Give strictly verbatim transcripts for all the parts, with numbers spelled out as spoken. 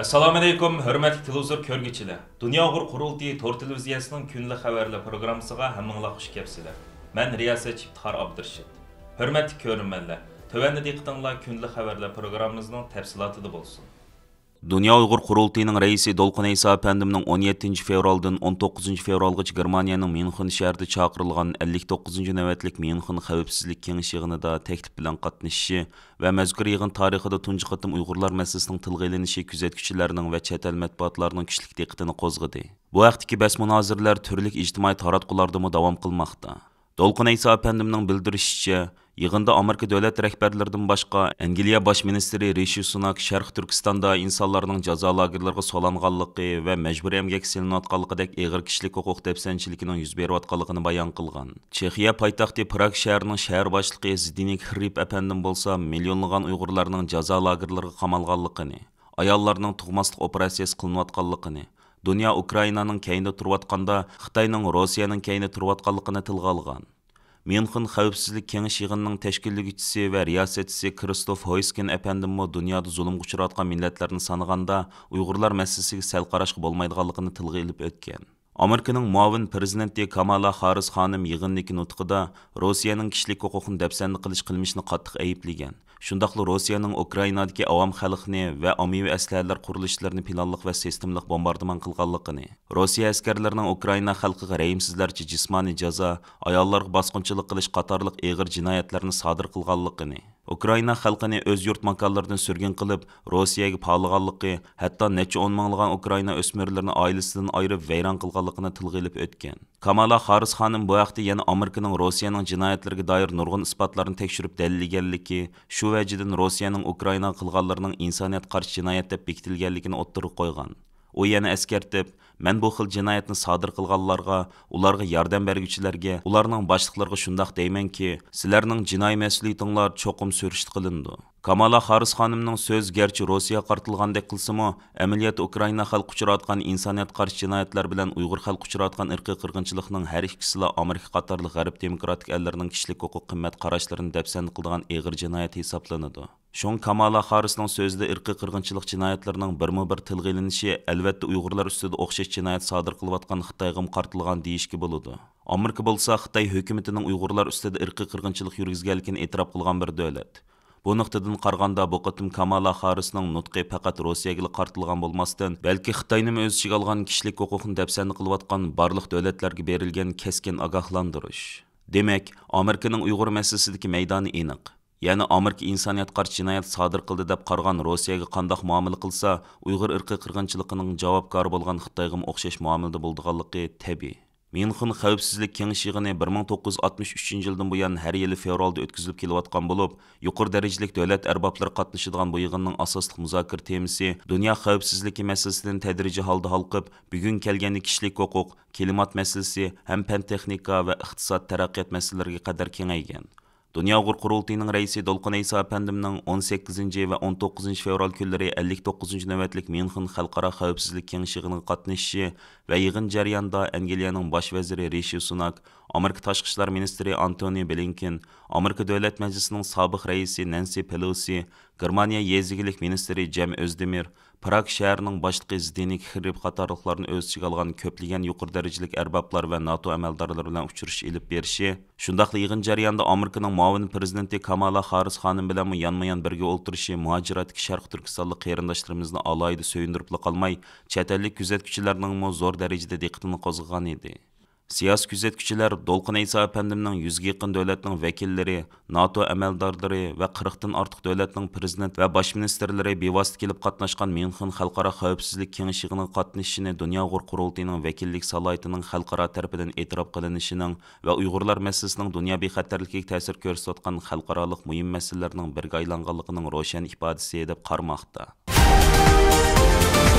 ئەسسالامۇئەلەيكۇم، ھۆرمەتلىك تېلېۋىزور كۆرگۈچىلەر! دۇنيا ئۇيغۇر قۇرۇلتىيى تور تېلېۋىزىيەسىنىڭ كۈندىلىك خەۋەرلەر پروگراممىسىغا ھەممىڭلار خۇش كەپسىلەر. مەن رىياسەتچى ئىپتىخار ئابدۇرېشىت. ھۆرمەتلىك كۆرۈرمەنلەر، تۆۋەندە دىققىتىڭلار كۈندىلىك خەۋەرلەر پروگراممىمىزنىڭ تەپسىلاتىدا بولسۇن. دۇنيا ئۇيغۇر قۇرۇلتىيىنىڭ رەئىسى دولقۇن ئەيسا ئەپەندىمنىڭ ئون يەتتىنچى فېۋرالدىن ئون توققۇزىنچى فېۋرالغىچە گېرمانىيەنىڭ ميۇنخېن شەھىرىدە چاقىرىلغان ئەللىك توققۇزىنچى نۆۋەتلىك ميۇنخېن خەۋپسىزلىك كېڭىشى يىغىنىدا تەكلىپ بىلەن قاتنىشىشى ۋە مەزكۇر يىغىن تارىخىدا تۇنجى قېتىم ئۇيغۇرلار مەسىلىسىنىڭ تىلغا ئېلىنىشى كۆزەتكۈچىلەرنىڭ ۋە چەت ئەل مەتبۇئاتلارنىڭ كۈچلۈك دىققىتىنى قوزغىدى. بۇ ھەقتىكى بەس مۇنازىرىلەر تۈرلۈك ئىجتىمائىي تاراتقۇلاردىمۇ داۋام قىلماقتا. دولقۇن ئەيسا ئەپەندىمنىڭ بىلدۈرۈشىچە، يىغىندا ئامېرىكا دۆلەت رەھبەرلىرىدىن باشقا، ئەنگلىيە باش مىنىستىرى رىشى سۇناك شەرقىي تۈركىستاندا ئىنسانلارنىڭ جازا لاگېرلىرىغا سولانغانلىقى ۋە مەجبۇرىي ئەمگەككە سېلىنىۋاتقانلىقىدەك ئېغىر كىشىلىك ھوقۇق دەپسەندىچىلىكىنىڭ يۈز بېرىۋاتقانلىقىنى بايان قىلغان. چېخىيە پايتەختى پراگ شەھىرىنىڭ شەھەر باشلىقى زدېنىك خرىپ ئەپەندىم بولسا مىليونلىغان ئۇيغۇرلارنىڭ جازا لاگېرلىرىغا قامالغانلىقىنى، ئاياللارنىڭ تۇغماسلىق ئوپېراتسىيىسى قىلىنىۋاتقانلىقىنى، دۇنيا ئۇكرائىنانىڭ كەينىدە تۇرۇۋاتقاندا، خىتاينىڭ روسىيەنىڭ كەينىدە تۇرۇۋاتقانلىقىنى تىلغا ئالغان. ميۇنخېن خەۋپسىزلىك كېڭىشى يىغىنىنىڭ تەشكىللىگۈچىسى ۋە رىياسەتچىسى كرىستوف ھويسكىن ئەپەندىممۇ دۇنيادا زۇلۇمغا ئۇچراۋاتقان مىللەتلەرنى سانىغاندا، ئۇيغۇرلار مەسىلىسىگە سەل قاراشقا بولمايدىغانلىقىنى تىلغا ئېلىپ ئۆتكەن. ئامېرىكىنىڭ مۇئاۋىن پىرېزىدېنتى كامالا خاررىس خانىم يىغىندىكى نۇتقىدا روسىيەنىڭ كىشىلىك ھوقۇقنى دەپسەندە قىلىش قىلمىشىنى قاتتىق ئەيىبلىگەن. شۇنداقلا روسىيەنىڭ ئۇكرائىنادىكى ئاۋام خەلقنى ۋە ئاممىۋى ئەسلىھەلەر قۇرۇلۇشلىرىنى پىلانلىق ۋە سىستېمىلىق بومباردىمان قىلغانلىقىنى، روسىيە ئەسكەرلىرىنىڭ ئۇكرائىنا خەلقىگە رەھىمسىزلەرچە جىسمانىي جازا، ئاياللارغا باسقۇنچىلىق قىلىش قاتارلىق ئېغىر جىنايەتلەرنى سادىر قىلغانلىقىنى، ئۇكرائىنا خەلقىنى ئۆز يۇرت ماكانلىرىدىن سۈرگۈن قىلىپ، روسىيەگە پالىغانلىقى، ھەتتا نەچچە ئون مىڭلىغان ئۇكرائىنا ئۆسمۈرلىرىنى ئائىلىسىدىن ئايرىپ، ۋەيران قىلغانلىقىنى تىلغا ئېلىپ ئۆتكەن. كامالا خاررىس خانىم بۇ ھەقتە يەنە ئامېرىكىنىڭ روسىيەنىڭ جىنايەتلىرىگە دائىر نۇرغۇن ئىسپاتلارنى تەكشۈرۈپ دەلىللىگەنلىكى، شۇ ۋەجىدىن روسىيەنىڭ ئۇكرائىناغا قىلغانلىرىنىڭ ئىنسانىيەتكە قارشى جىنايەت دەپ بېكىتىلگەنلىكىنى ئوتتۇرىغا قويغان. ئۇ يەنە ئەسكەرتىپ، مەن بۇ خىل جىنايەتنى سادىر قىلغانلارغا، ئۇلارغا ياردەم بەرگۈچىلەرگە، ئۇلارنىڭ باشلىقلىرىغا شۇنداق دەيمەنكى، سىلەرنىڭ جىنايى مەسئۇلىيىتىڭلار چوقۇم سۈرۈشتە قىلىنىدۇ. كامالا خاررىس خانىمنىڭ سۆزى گەرچە روسىيەگە قارىتىلغاندەك قىلسىمۇ، ئەمەلىيەتتە ئۇكرائىنا خەلقى ئۇچراۋاتقان ئىنسانىيەتكە قارشى جىنايەتلەر بىلەن ئۇيغۇر خەلقى ئۇچراۋاتقان ئىرقىي قىرغىنچىلىقنىڭ ھەر ئىككىسىلا ئامېرىكا قاتارلىق غەرب دېموكراتىك ئەللىرىنىڭ كىشىلىك ھوقۇق قىممەت قاراشلىرىنى دەپسەندە قىلىدىغان ئېغىر جىنايەت ھېسابلىنىدۇ. شۇڭا كامالا خاررىسنىڭ سۆزىدە ئىرقىي قىرغىنچىلىق جىنايەتلىرىنىڭ بىرمۇبىر تىلغا ئېلىنىشى، ئەلۋەتتە، ئۇيغۇرلار ئۈستىدە ئوخشاش جىنايەت سادىر قىلىۋاتقان خىتايغىمۇ قارىتىلغان دېيىشكە بولىدۇ. ئامېرىكا بولسا خىتاي ھۆكۈمىتىنىڭ ئۇيغۇرلار ئۈستىدە ئىرقىي قىرغىنچىلىق يۈرگۈزگەنلىكىنى ئېتىراپ قىلغان بىر دۆلەت. بۇ نۇقتىدىن قارىغاندا، بۇ قېتىم كامالا خاررىسنىڭ نۇتقى پەقەت روسىيەگىلا قارىتىلغان بولماستىن، بەلكى خىتاينىمۇ ئۆز ئىچىگە ئالغان كىشىلىك ھوقۇقنى دەپسەندە قىلىۋاتقان بارلىق دۆلەتلەرگە بېرىلگەن كەسكىن ئاگاھلاندۇرۇش. دېمەك، ئامېرىكىنىڭ ئۇيغۇر مەسىلىسىدىكى مەيدانى ئېنىق. يەنى ئامېرىكا ئىنسانىيەتكە قارشى جىنايەت سادىر قىلدى دەپ قارىغان روسىيەگە قانداق مۇئامىلە قىلسا، ئۇيغۇر ئىرقىي قىرغىنچىلىقىنىڭ جاۋابكارى بولغان خىتايغىمۇ ئوخشاش مۇئامىلىدە بولىدىغانلىقى تەبىئىي. ميۇنخېن خەۋپسىزلىك كېڭىشى يىغىنى بىر مىڭ توققۇز يۈز ئاتمىش ئۈچىنچى يىلدىن بۇيان ھەر يىلى فېۋرالدا ئۆتكۈزۈلۈپ كېلىۋاتقان بولۇپ، يۇقىرى دەرىجىلىك دۆلەت ئەربابلىرى قاتنىشىدىغان بۇ يىغىننىڭ ئاساسلىق مۇزاكىرە تېمىسى دۇنيا خەۋپسىزلىكى مەسىلىسىدىن تەدرىجىي ھالدا ھالقىپ، بۈگۈنگە كەلگەندە كىشىلىك ھوقۇق، كىلىمات مەسىلىسى ھەم پەن تېخنىكا ۋە ئىقتىساد تەرەققىيات مەسىلىلىرىگە قەدەر كېڭەيگەن. دۇنيا ئۇيغۇر قۇرۇلتىيىنىڭ رەئىسى دولقۇن ئەيسا ئەپەندىمنىڭ ئون سەككىزىنچى ۋە ئون توققۇزىنچى فېۋرال كۈنلىرى ئەللىك توققۇزىنچى نۆۋەتلىك ميۇنخېن خەلقئارا خەۋپسىزلىك كېڭىشى يىغىنىغا قاتنىشىشى ۋە يىغىن جەريانىدا ئەنگلىيەنىڭ باش ۋەزىرى رىشى سۇناك، ئامېرىكا تاشقى ئىشلار مىنىستىرى ئانتونى بلىنكېن، ئامېرىكا دۆلەت مەجلىسىنىڭ سابىق رەئىسى نەنسى پېلوسى، گېرمانىيە يېزا ئىگىلىك مىنىستىرى جەم ئۆزدېمىر، پراگ شەھىرىنىڭ باشلىقى زدېنىك خرىپ قاتارلىقلارنى ئۆز ئىچىگە ئالغان كۆپلىگەن يۇقىرى دەرىجىلىك ئەربابلار ۋە ناتو ئەمەلدارلىرى بىلەن ئۇچرىشىش ئېلىپ بېرىشى، شۇنداقلا يىغىن جەريانىدا ئامېرىكىنىڭ مۇئاۋىن پىرېزىدېنتى كامالا خاررىس خانىم بىلەنمۇ يانمۇيان بىرگە ئولتۇرۇشى مۇھاجىرەتتىكى شەرقىي تۈركىستانلىق قېرىنداشلىرىمىزنى ئالاھىدە سۆيۈندۈرۈپلا قالماي، چەت ئەللىك كۆزەتكۈچىلەرنىڭمۇ زور دەرىجىدە دىققىتىنى قوزغىغانىدى. سىياسىي كۆزەتكۈچىلەر دولقۇن ئەيسا ئەپەندىمنىڭ يۈزگە يېقىن دۆلەتنىڭ ۋەكىللىرى، ناتو ئەمەلدارلىرى ۋە قىرىقتىن ئارتۇق دۆلەتنىڭ پىرېزىدېنت ۋە باش مىنىستىرلىرى بىۋاسىتە كېلىپ قاتناشقان ميۇنخېن خەلقئارا خەۋپسىزلىك كېڭىشى يىغىنىغا قاتنىشىشىنى دۇنيا ئۇيغۇر قۇرۇلتىيىنىڭ ۋەكىللىك سالاھىيىتىنىڭ خەلقئارا تەرىپىدىن ئېتىراپ قىلىنىشىنىڭ ۋە ئۇيغۇرلار مەسىلىسىنىڭ دۇنيا بىخەتەرلىكىگە تەسىر كۆرسىتىۋاتقان خەلقئارالىق مۇھىم مەسىلىلەرنىڭ بىرىگە ئايلانغانلىقىنىڭ روشەن ئىپادىسى، دەپ قارىماقتا.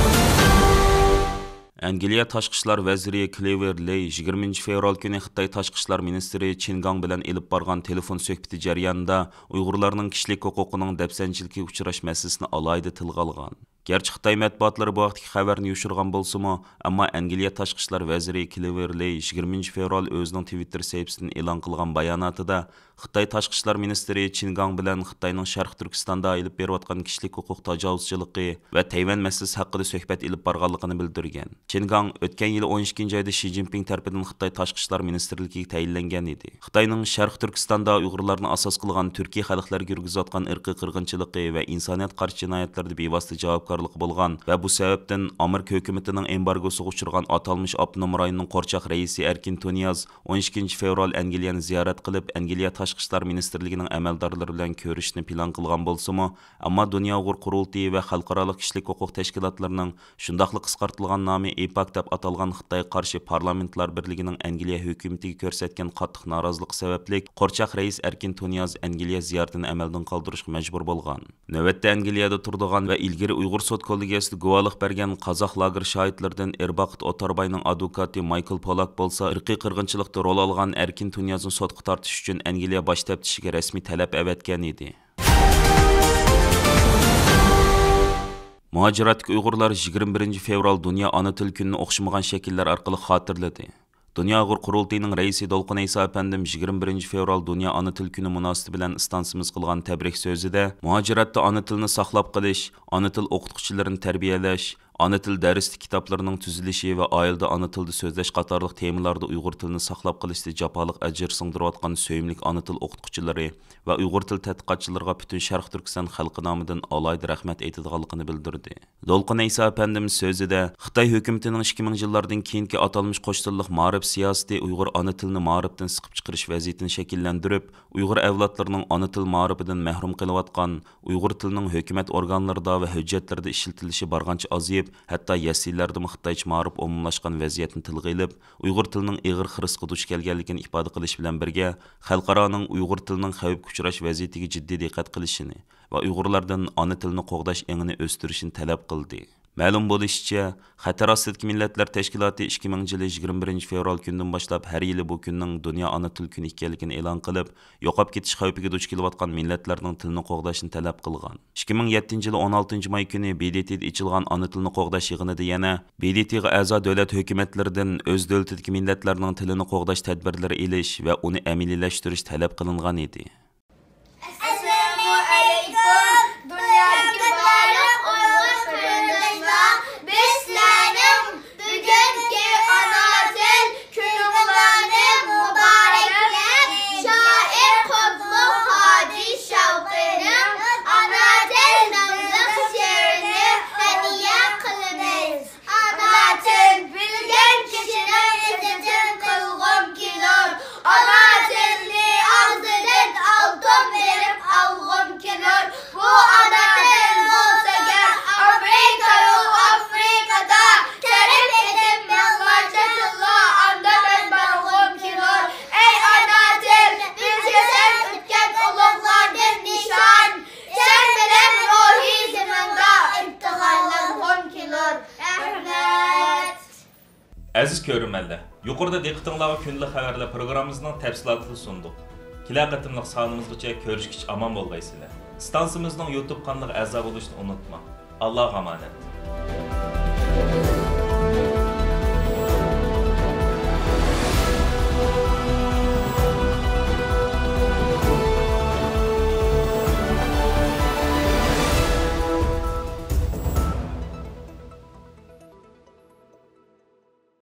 ئەنگلىيە تاشقى ئىشلار ۋەزىرى كلېۋېر لېي يىگىرمىنچى فېۋرال كۈنى خىتاي تاشقى ئىشلار مىنىستىرى چېن گاڭ بىلەن ئېلىپ بارغان تېلېفون سۆھبىتى جەريانىدا ئۇيغۇرلارنىڭ كىشىلىك ھوقۇقىنىڭ دەپسەندىچىلىككە ئۇچراش مەسىلىسىنى ئالاھىدە تىلغا ئالغان. گەرچە خىتاي مەتبۇئاتلىرى بۇ ھەقتىكى خەۋەرنى يوشۇرغان بولسىمۇ، ئەمما ئەنگلىيە تاشقى ئىشلار ۋەزىرى كلېۋېر لېي يىگىرمىنچى فېۋرال ئۆزىنىڭ تىۋىتتېر سەھىپىسىدىن ئېلان قىلغان باياناتىدا، خىتاي تاشقى ئىشلار مىنىستىرى چېن گاڭ بىلەن خىتاينىڭ شەرقىي تۈركىستاندا ئېلىپ بېرىۋاتقان كىشىلىك ھوقۇق تاجاۋۇزچىلىقى ۋە تەيۋەن مەسىلىسى ھەققىدە سۆھبەت ئېلىپ بارغانلىقىنى بىلدۈرگەن. چېن گاڭ ئۆتكەن يىلى ئون ئىككىنچى ئايدا شى جىنپىڭ تەرىپىدىن خىتاي تاشقى ئىشلار مىنىستىرلىكىگە تەيىنلەنگەن ئىدى. خىتاينىڭ شەرقىي تۈركىستاندا ئۇيغۇرلارنى ئاساس قىلغان تۈركىي خەلقلەرگە يۈرگۈزۈۋاتقان ئىرقىي قىرغىنچىلىقى ۋە ئىنسانىيەتكە قارشى جىنايەتلىرىدە بىۋاسىتە جاۋابكارلىقى بولغان ۋە بۇ سەۋەبتىن ئامېرىكا ھۆكۈمىتىنىڭ ئېمبارگوسىغا ئۇچرىغان ئاتالمىش ئاپتونوم رايوننىڭ قورچاق رەئىسى ئەركىن تۇنىياز ئون ئىككىنچى فېۋرال ئەنگلىيەنى زىيارەت قىلىپ، ئەنگلىيە تاشقى ئىشلار مىنىستىرلىكىنىڭ ئەمەلدارلىرى بىلەن كۆرۈشۈشنى پىلان قىلغان بولسىمۇ، ئەمما دۇنيا ئۇيغۇر قۇرۇلتىيى ۋە خەلقئارالىق كىشىلىك ھوقۇق تەشكىلاتلىرىنىڭ، شۇنداقلا قىسقارتىلغان نامى ئېپاك دەپ ئاتالغان خىتايغا قارشى پارلامېنتلار بىرلىكىنىڭ ئەنگلىيە ھۆكۈمىتىگە كۆرسەتكەن قاتتىق نارازىلىقى سەۋەبلىك، قورچاق رەئىس ئەركىن تۇنىياز ئەنگلىيە زىيارىتىنى ئەمەلدىن قالدۇرۇشقا مەجبۇر بولغان. نۆۋەتتە ئەنگلىيەدە تۇرىدىغان ۋە ئىلگىرى ئۇيغۇر سوت كوللېگىيەسىدە گۇۋاھلىق بەرگەن قازاق لاگېر شاھىتلىرىدىن ئېرباقىت ئوتارباينىڭ ئادۋوكاتى مايكل پولاك بولسا ئىرقىي قىرغىنچىلىقتا رول ئالغان ئەركىن تۇنىيازنى سوتقا تارتىش ئۈچۈن ئەنگلىيە باش تەپتىشىگە رەسمىي تەلەپ ئەۋەتكەن ئىدى. مۇھاجىرەتتىكى ئۇيغۇرلار يىگىرمە بىرىنچى فېۋرال دۇنيا ئانا تىل كۈنىنى ئوخشىمىغان شەكىللەر ئارقىلىق خاتىرىلىدى. دۇنيا ئۇيغۇر قۇرۇلتىيىنىڭ رەئىسى دولقۇن ئەيسا ئەپەندىم يىگىرمە بىرىنچى فېۋرال دۇنيا ئانا تىل كۈنى مۇناسىۋىتى بىلەن ئىستانسىمىز قىلغان تەبرىك سۆزىدە، مۇھاجىرەتتە ئانا تىلنى ساقلاپ قېلىش، ئانا تىل ئوقۇتقۇچىلىرىنى تەربىيەلەش، ئانا تىل دەرسلىك كىتابلىرىنىڭ تۈزۈلۈشى ۋە ئائىلىدە ئانا تىلدا سۆزلەش قاتارلىق تېمىلاردا ئۇيغۇر تىلىنى ساقلاپ قېلىشتا جاپالىق ئەجىر سىڭدۈرۈۋاتقان سۆيۈملۈك ئانا تىل ئوقۇتقۇچىلىرى ۋە ئۇيغۇر تىل تەتقىقاتچىلىرىغا پۈتۈن شەرقىي تۈركىستان خەلقى نامىدىن ئالاھىدە رەھمەت ئېيتىدىغانلىقىنى بىلدۈردى. دولقۇن ئەيسا ئەپەندىمىز سۆزىدە، خىتاي ھۆكۈمىتىنىڭ ئىككى مىڭىنچى يىللاردىن كېيىنكى ئاتالمىش قوش تىللىق مائارىپ سىياسىتى ئۇيغۇر ئانا تىلىنى مائارىپتىن سىقىپ چىقىرىش ۋەزىيىتىنى شەكىللەندۈرۈپ، ئۇيغۇر ئەۋلادلىرىنىڭ ئانا تىل مائارىپىدىن مەھرۇم قېلىۋاتقان، ئۇيغۇر تىلىنىڭ ھۆكۈمەت ئورگانلىرىدا ۋە ھۆججەتلىرىدە ئىشلىتىلىشى بارغانچە ئازىيىپ، ھەتتا يەسلىلەردىمۇ خىتايچە مائارىپ ئومۇملاشقان ۋەزىيەتنى تىلغا ئېلىپ، ئۇيغۇر تىلىنىڭ ئېغىر خىرىسقا دۇچ كەلگەنلىكىنى ئىپادە قىلىش بىلەن بىرگە، خەلقئارانىڭ ئۇيغۇر تىلىنىڭ خەۋپكە ئۇچراش ۋەزىيىتىگە جىددىي دىققەت قىلىشىنى، ۋە ئۇيغۇرلاردىن ئانا تىلنى قوغداش ئېڭىنى ئۆستۈرۈشنى تەلەپ قىلدى. مەلۇم بولۇشىچە، خەتەر ئاستىدىكى مىللەتلەر تەشكىلاتى ئىككى مىڭىنچى يىلى يىگىرمە بىرىنچى فېۋرال كۈنىدىن باشلاپ ھەر يىلى بۇ كۈننىڭ دۇنيا ئانا تىل كۈنى ئىكەنلىكىنى ئېلان قىلىپ، يوقاپ كېتىش خەۋپىگە دۇچ كېلىۋاتقان مىللەتلەرنىڭ تىلىنى قوغداشنى تەلەپ قىلغان. ئىككى مىڭ يەتتىنچى يىلى ئون ئالتىنچى ماي كۈنى ب د ت دا ئېچىلغان ئانا تىلنى قوغداش يىغىنىدا يەنە ب د ت غا ئەزا دۆلەت ھۆكۈمەتلىرىدىن ئۆز دۆلىتىدىكى مىللەتلەرنىڭ تىلىنى قوغداش تەدبىرلىرى ئېلىش ۋە ئۇنى ئەمەلىيلەشتۈرۈش تەلەپ قىلىنغان ئىدى. ئەسسالامۇ ئەلەيكۇم، دۇنيادىكى بارلىق ئۇيغۇر قېرىنداشلار، بىز سىلەرنىڭ بۈگۈنكى ئانا تىل كۈنۈڭلارنى مۇبارەكلەپ، شائىر قۇتلۇق ھاجى شەۋقىنىڭ ئانا تىل ناملىق شېئىرىنى ھەدىيە قىلىمىز. ئانا تىل بىلگەن كىشىنىڭ ئىززىتىنى قىلغۇم كېلۇر. ئانا تىلنى ئاغزىدىن ئالتۇن بېرىپ ئالغۇم كېلۇر. بۇ ئانا تىل بولسا گەر ئامېرىكايۇ ئافرىقادا كەرپ ئېتىپ مىڭلارچە تىللار ئاندا مەن بارغۇم كېلۇر. ئەي ئانا تىل، بىزگە سەن ئۆتكەن ئۇلۇغلاردىن نىشان. سەن بىلەن روھىي زېمىندا ئىپتىخارلانغۇم كېلۇر. رەھمەت. ئەزىز كۆرۈرمەنلەر، يۇقىرىدا دىققىتىڭلارغا كۈندىلىك خەۋەرلەر پروگراممىمىزنىڭ تەپسىلاتىنى سۇندۇق. كېلەر قېتىملىق سانىمىزغىچە كۆرۈشكىچە ئامان بولغايسىلەر. ئىستانسىمىزنىڭ يۇتۇب قانىلىغا ئەزا بولۇشنى ئۇنتۇماڭ. ئاللاغا ئامانەت.